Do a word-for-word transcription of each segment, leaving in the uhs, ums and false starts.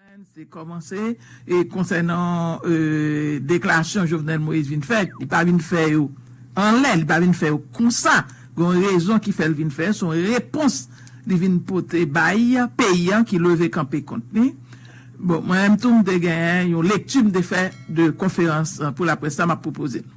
Se kòmanse e konsènan e, deklarasyon Jovenel Moïse vin fè, li pa vin fè yo anlè, li pa vin fè yo konsa. Gon rezon ki fè l vin fè, se yon repons li vin pote bay peyi an ki leve kanpe kont li. Bon, mwen menm tou m te genyen yon lekti m te fè de konferans pou laprès sa m ap pwopoze l.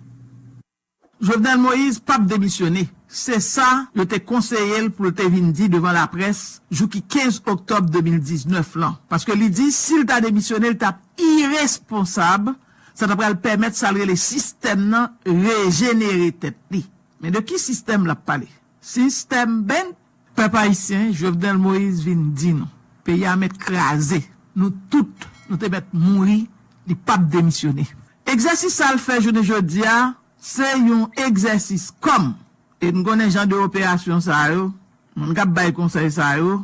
Jovenel Moïse p ap demisyone. Se sa yo te konseye l pou l te vin di devan laprès jou ki kenz oktòb de mil diznèf lan. Paske li di si l ta demisyone, l t ap iresponsab, sa ta pral pèmèt sa l rele sistèm nan rejenere tèt li. Men de ki sistèm l ap pale? Sistèm band? Pèp ayisyen, Jovenel Moïse vin di nou, peyi a mèt kraze. Nou tout, nou te mèt mouri, li p ap demisyone. Egzèsis sa l fè jounen jodi a, se yon egzèsis kòm. E n konnen jan de operasyon sa yo, moun k ap bay konsèy sa yo,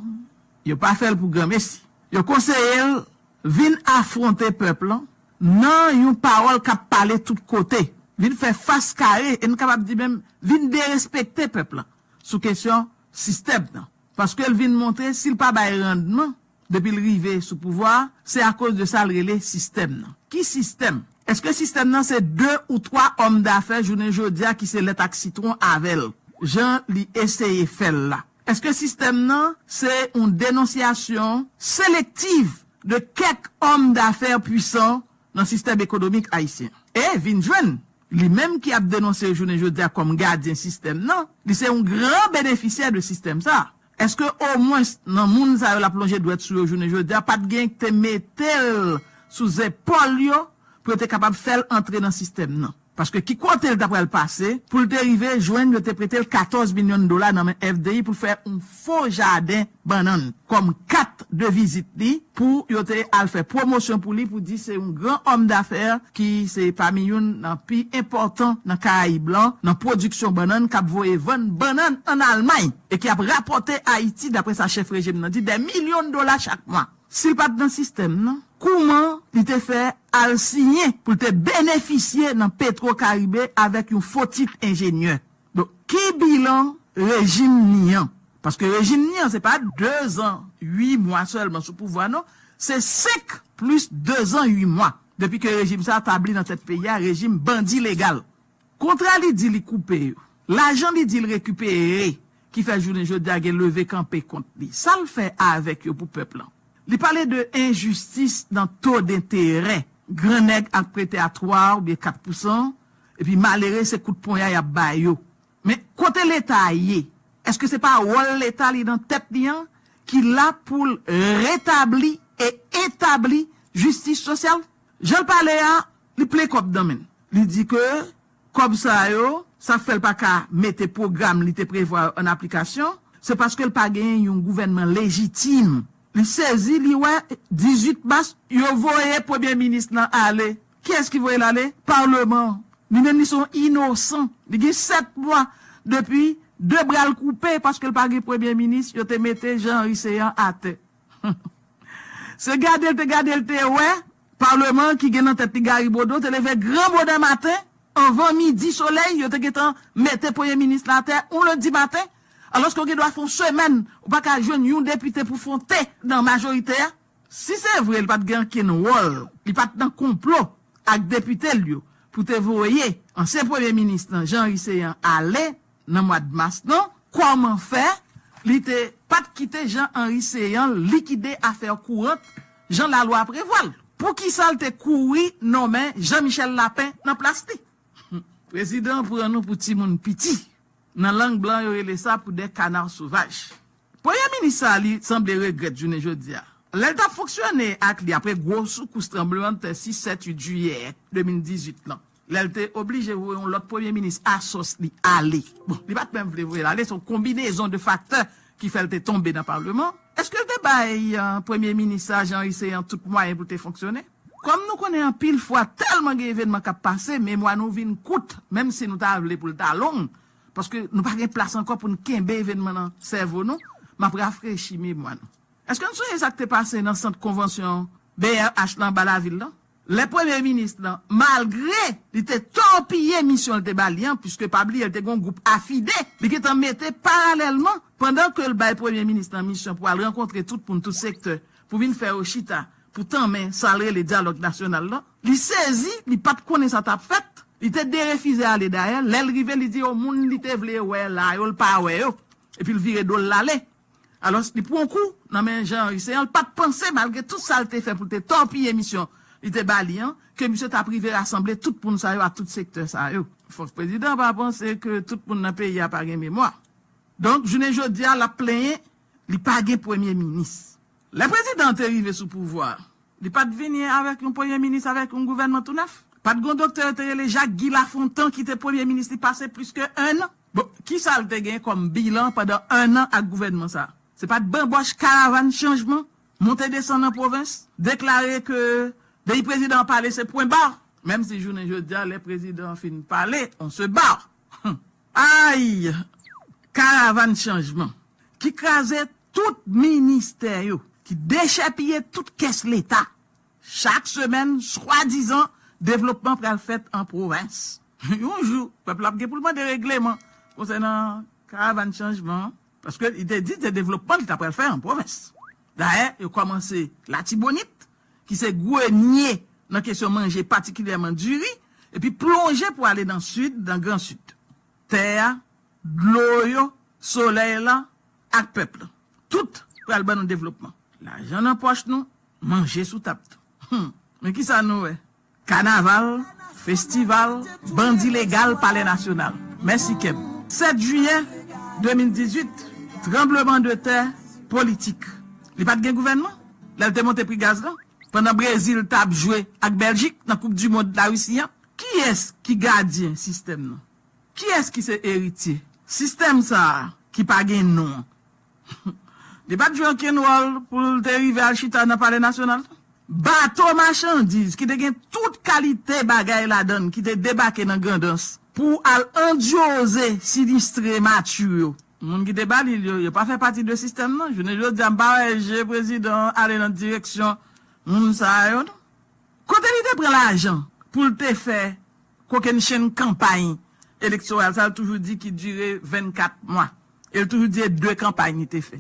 yo pa fè l pou granmesi. Yo konseye l vin afwonte pèp lan nan yon pawòl k ap pale tout kote, vin fè fas kare, e n kapab di menm vin derespekte pèp lan sou kesyon sistèm nan. Paske l vin montre si l pa bay randman depi l rive sou pouvwa a, se akoz de sa l rele sistèm nan. Ki sistèm? Èske sistèm nan se de ou twa òm dafè jounen jodi a ki se lèt ak sitwon avè l, jan li eseye fè l la? Èske sistèm nan se yon denonsyasyon selektiv de kèk òm dafè pwisan nan sistèm ekonomik ayisyen? E vin jwenn li menm ki ap denonse jounen jodi a kòm gadyen sistèm nan, li se yon gran benefisyè de sistèm sa. Èske omwens nan moun sa yo l ap lonje dwèt sou yo jounen jodi a, pa t gen ki te mete l sou zepòl yo pou yo te kapab fè l antre nan sistèm nan? Paske ki kote l ta pral pase pou l te rive jwenn yo te prete l katòz milyon dola nan men F D I pou l fè yon fo jaden bannann kòm kat de vizit li pou yo te al fè pwomosyon pou li pou di se yon gran òm dafè ki se pami youn nan pi enpòtan nan Karayib lan nan pwodiksyon bannann k ap voye vann bannann ann Almay e ki ap rapòte Ayiti, dapre sa chèf rejim nan di, dè milyon dola chak mwa. Si l pa t nan sistèm nan, kouman li te fè al siyen pou l te benefisye nan Petro Karibe avèk yon fo tit enjenyè? Donk, ki bilan rejim ni an? Paske rejim ni an, se pa dezan, uit mwa sèlman sou pouvwa, non. Se senk plis dezan, uit mwa. Depi ke rejim sa a tabli nan tèt peyi a, rejim bandi legal. Kontra li di li koupe yo, lajan li di l rekipere, ki fè jounen jodi a gen leve kanpe kont li. Sa l fè avèk yo pou pèp lan? Li pale de enjistis nan to denterè. Gran nèg ap prete a twa oubyen kat pousan, epi malere se kout ponya y ap ba yo. Men kote Leta ye? Èske se pa wòl Leta li nan tèt li an ki la pou l retabli e etabli jistis sosyal? Jan l pale a, li plen kòb nan men l. Li di ke kòb sa yo, sa k fè l pa ka mete pwogram li te prevwa yo an aplikasyon, se paske l pa genyen yon gouvènman lejitim. Li sezi, li wè dizuit mas, yo voye premye minis lan ale. Kiyès ki voye l ale? Palman an. Li menm li se yon inosan. Li gen sèt mwa depi de bra l koupe paske l pa gen premye minis, yo te mete Jean Henry Céant atè. Se gade l te gade l te wè, palman an ki gen nan tèt li Gary Bodeau te leve gran bonè maten, anvan midi solèy, yo te gentan mete premye minis la atè yon lendi maten, alòske w gen dwa fè yon semèn ou pa ka jwenn yon depite pou fè yon te nan majorite a. Si se vre li pa t gen okenn wòl, li pa t nan konplo ak depite l yo pou te voye ansyen premye minis lan, Jean Henry Céant, ale nan mwa mas lan, kòman fè li te pa t kite Jean Henry Céant likide afè kourant jan lalwa prevwa l? Poukisa l te kouri nonmen Jean Michel Lapin nan plas li? Prezidan an pran nou pou timoun piti. Nan lang blan yo rele sa pou de kana sovaj. Premye minis sa a li sanble regrèt jounen jodi a. Lè l t ap fonksyone ak li apre gwo soukous tranblemanntè sis, sèt, uit jiyè de mil dizuit lan, lè l te oblije voye yon lòt premye minis asòs li ale. Bon, li pa t menm vle voye l ale, se yon konbinezon de faktè ki fè l te tonbe nan palman. Èske l te bay premye minis sa, Jean Henry Céant, tout mwayen pou l te fonksyone? Kòm nou konnen anpil fwa tèlman gen evènman k ap pase, memwa nou vin kout, menm si nou ta vle pou l ta long, paske nou pa gen plas ankò pou n kenbe evènman nan sèvo nou, m ap rafrechi memwa nou. Èske n sonje sa k te pase nan sant konvansyon B R H lan anba lavil lan? Lè premye minis lan, malgre li te tòpiye misyon l te ba li an, piske pa bliye l te gen yon gwoup afide li gentan mete paralèlman, pandan ke l bay premye minis lan misyon pou al rankontre tout moun, tout sektè, pou vin fè yo chita, pou tanmen sa l rele dyalòg nasyonal la. Li sezi, li pa t konnen sa t ap fèt. Li te derefize ale dayè. Lè l rive, li di yo moun li te vle wè la yo, l pa wè yo. Epi l vire do l l ale. Alòs, li pran kou nan men Jean Henry Ceant, l pa t panse, malgre tout sa l te fè pou l te tòpiye misyon li te ba li an, ke misye t ap rive rasanble tout moun sa yo ak tout sektè sa yo. Fòk prezidan pa panse ke tout moun nan peyi a pa gen memwa. Donk, jounen jodi a, l ap plenyen, li pa gen premye minis. Lè prezidan an te rive sou pouvwa a, li pa t vini avèk yon premye minis, avèk yon gouvènman tou nèf. Pa t gen yon doktè yo te rele Jacques Guy Lafontant ki te premye minis, li pase plis ke enn an. Bon, kisa l te gen kòm bilan pandan enn an ak gouvènman sa a? Se pa t banbòch karavàn chanjman, monte desann nan pwovens, deklare ke depi prezidan an pale se pwen ba, menm si jounen jodi a, lè prezidan an fin pale, on se ba. Ay! Karavàn chanjman ki kraze tout ministè yo, ki dechèpiye tout kès Leta. Chak semèn, swadizan, devlopman pral fèt an pwovens. Yon jou, pèp la ap gen pou l mande regleman konsènan karavàn chanjman an, paske li te di se devlopman li ta pral fè an pwovens. Dayè, yo kòmanse Latibonit, ki se grenye nan kesyon manje, patikilyèman diri, epi plonje pou ale nan sid, nan Gran Sid. Tè a, dlo yo, solèy la, ak pèp la. Tout pral ban nou devlopman. Lajan nan pòch nou, manje sou tab tou. Hmm. Men kisa nou wè? Kanaval, festival, bandi legal, Palè Nasyonal. Mèsi kè m. Sèt jiyè de mil dizuit, tranbleman de tè politik. Li pa t gen gouvènman lè l te monte pri gaz lan. Pandan Brezil t ap jwe ak Bèljik nan Koup di Mond Larisi an, kiyès ki gadyen sistèm nan? Kiyès ki se eritye sistèm sa a ki pa gen non an? Li pa t jwe okenn wòl pou l te rive al chita nan Palè Nasyonal. Bato machandiz ki te gen tout kalite bagay ladan l ki te debake nan Grandans pou al andyoze sinistre mati yo. Moun ki te ba li l yo, yo pa fè pati de sistèm nan. Jounen jodi a, m pa wè je prezidan an ale nan direksyon moun sa yo, non. Kote li te pran lajan pou l te fè kokennchenn kanpay elektoral sa l toujou di ki dire vennkat mwa? E l toujou di e de kanpay li te fè.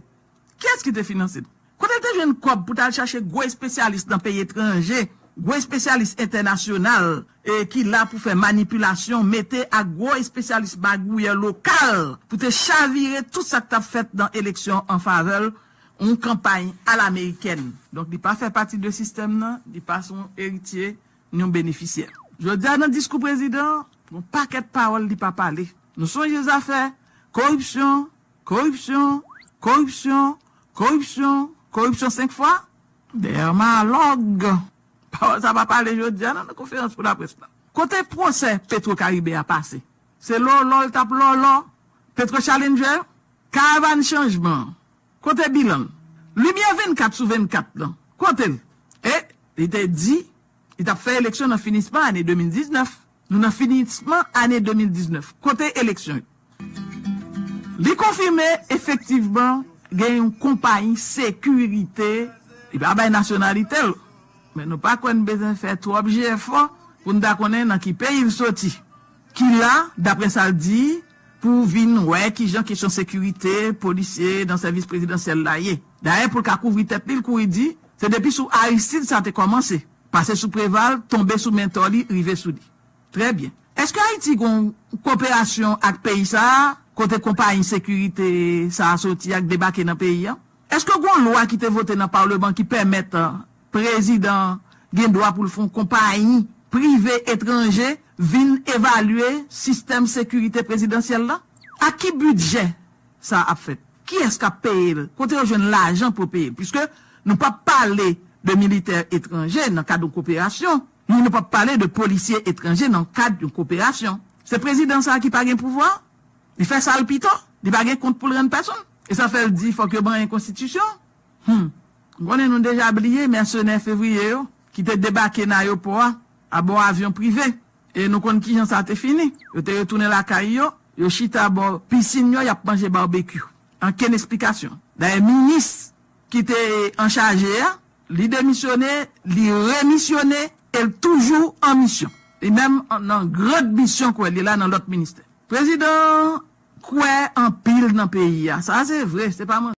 Kiyès ki te finanse l? Kote l te jwenn kòb pou t al chache gwo espesyalis nan peyi etranje, gwo espesyalis entènasyonal, e ki la pou fè manipilasyon, mete ak gwo espesyalis magouyè lokal pou te chavire tout sa k t ap fèt nan eleksyon an favè l, yon kanpay alamerikèn. Donk, li pa fè pati de sistèm nan, li pa se yon eritye, ni yon benefisyè. Jodi a, nan diskou prezidan an, yon pakèt pawòl li pa pale. Nou sonje zafè koripsyon, koripsyon, koripsyon, koripsyon, koripsyon senk fwa. Dèmalòg. Pawòl sa pa pale jodi a, non, nan konferans pou laprès la. Kote pwosè Petro Caribe a pase? Se lòlò l t ap lòlò Petro Challenger, karavàn chanjman an. Kote bilan l? Limyè vennkat sou vennkat lan, kote l? E li te di li t ap fè eleksyon nan finisman ane de mil diznèf. Nou nan finisman ane de mil diznèf. Kote eleksyon yo? Li konfime efektivman gen yon konpayi sekirite, li pa bay nasyonalite l. Men nou pa kwè n bezwen fè twòp jefò pou n ta konnen nan ki peyi l soti. Ki la, daprè sa l di, pou vin wè kijan kesyon sekirite polisye nan sèvis prezidansyèl la ye. Dayè, pou l ka kouvri tèt li, l kouri di, se depi sou Aristide sa te kòmanse. Pase sou Preval, tonbe sou mentò li, rive sou li. Trè byen. Èske Ayiti gen yon koperasyon ak peyi sa a, kote konpayi sekirite sa a soti ak debake nan peyi a? Èske gen yon lwa ki te vote nan Palman ki pèmèt, euh, prezidan gen dwa pou l fè yon konpayi prive etranje vin evalye sistèm sekirite prezidansyèl la? Ak ki bidjè sa ap fèt? Kiyès k ap peye l? Kote yo jwenn lajan pou yo peye l? Piske nou p ap pale de militè etranje nan kad yon koperasyon, ni nou p ap pale de polisye etranje nan kad yon koperasyon. Se prezidan sa a ki pa gen pouvwa? Li fè sa l pito? Li pa gen kont pou l rann pèsonn? E sa fè l di fòk yo manyen konstitisyon? Hmm. M konnen nou deja bliye mèsenè fevriye yo ki te debake nan ayewopò a abò avyon prive. E nou konn kijan sa te fini. Yo te retounen lakay yo, yo chita bò pisin yo, y ap manje babekyou. Ankenn esplikasyon. Dayè, minis ki te anchaje a, li demisyone, li remisyone, e l toujou an misyon. Li menm an, nan gran misyon kwè li la nan lòt ministè. Prezidan kwè anpil nan peyi a. Sa se vre, se pa mwen.